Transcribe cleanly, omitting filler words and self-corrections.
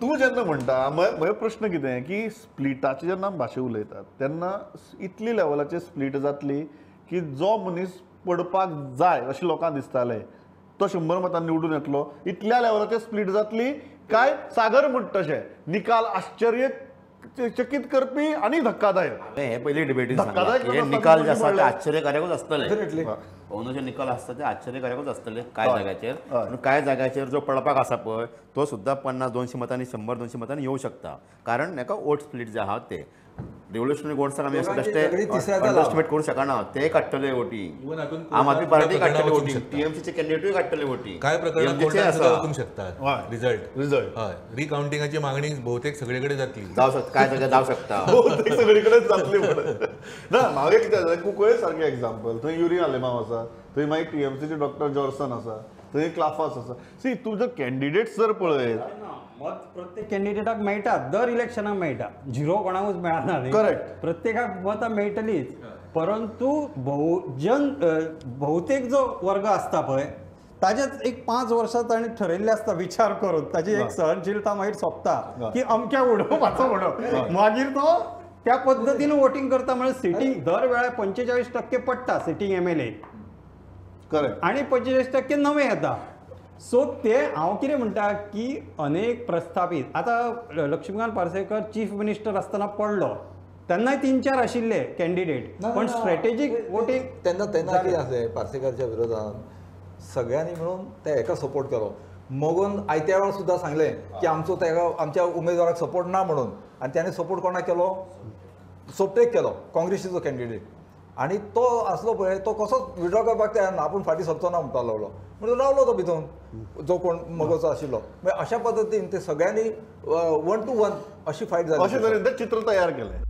तूं जेन्ना म्हणटा म्हजो प्रश्न कितें की स्प्लिटाचे जेन्ना भाशे उलयतात तेन्ना इतली लेवलाचेर स्प्लीट जातली की जो मनीस पडपाक जाय अशें लोकांक दिसतालें तो 100 मतां निवडून येतलो, इतल्या लेवलाचेर स्प्लीट जातली काय सागर म्हणटा तशें निकाल आश्चर्य चकीत करपी आनी धक्कादायक? हे पयली डिबेटीन सांगलां, हे निकाल जे आसा ते आश्चर्यकारकूच आसतले. अंदूचे निकाल आसता ते आश्चर्यकारकूच आसतले कांय जाग्याचेर. पूण कांय जाग्याचेर जो पडपाक आसा पळय तो सुद्दां 50-200 मतांनी 100-200 मतांनी येवं शकता, कारण एका वोट स्प्लीट जे आहा ते रेव्होल्युशनरी गोड्साक आमी बेश्टे अंडरस्टिमेट करूंक शकना. ते काडटले वोटी, आम आदमी पार्टी काडटले वोटी, टीएमसीचे कॅन्डिडेटूय काडटले वोटी. कांय प्रकरणां कोर्टात सुद्दां वचूंक शकतात रिजल्ट. रिजल्ट हय, रिकावंटिंगाची मागणी बहुतेक सगळे कडेन जातली, जावं शकता, कांय जाग्यार जावं शकता, बहुतेक सगळे कडेन जातली. ना मागीर कितें जाता, कुंकळे सारकें एग्जाम्पल, थंय युरी आलेमांव आसा, थंय मागीर टीएमसीचे डॉक्टर जॉर्सन आसा, थंय क्लाफास आसा. सी तूं जर कॅन्डिडेट जर पळयत मत प्रत्येक कॅन्डिडेटाक मेळटा, दर इलेक्शनाक मेळटा, झिरो कोणाकूच मेळना न्ही. करेक्ट, प्रत्येकाक मतां मेळटलीच, परंतु बहुजन बहुतेक जो वर्ग आसता पळय ताजेच एक 5 वर्सां ताणें ठरयल्लें आसता विचार करून, ताजी एक सहनशीलता मागीर सोंपता की अमक्या उडोवपाचो म्हणून, मागीर तो त्या पद्दतीन वोटींग करता. म्हळ्यार सिटींग दर वेळार 45% पडटा सिटींग MLA, correct, आनी 45% नवे येता. सो ते हांव कितें म्हणटा की अनेक प्रस्थापीत आतां लक्ष्मीकांत पार्सेकर चीफ मिनिस्टर आसतना पडलो तेन्नाय 3-4 आशिल्ले कॅन्डिडेट, पण स्ट्रॅटेजीक वोटींग तेन्ना तेन्ना कितें आसलें पार्सेकरच्या विरोधान सगळ्यांनी मिळून ते हेका सपोर्ट केलो. मगोन आयत्या वेळार सुद्दां सांगलें की आमचो तेका आमच्या उमेदवाराक सपोर्ट ना म्हणून, आनी त्याने सपोर्ट कोणाक केलो? सोपटेक केलो, काँग्रेसीचो कॅन्डिडेट. आनी तो आसलो पळय तो कसोच विड्रॉ करपाक तयार ना, आपूण फाटीं सरचो ना म्हणपाक लागलो, म्हणून रावलो तो भितून जो कोण मगोचो आशिल्लो. म्हणजे अशा पद्दतीन ते सगळ्यांनी 1 to 1 अशी फायट जाली, अशे तरेन ते चित्र तयार केलें.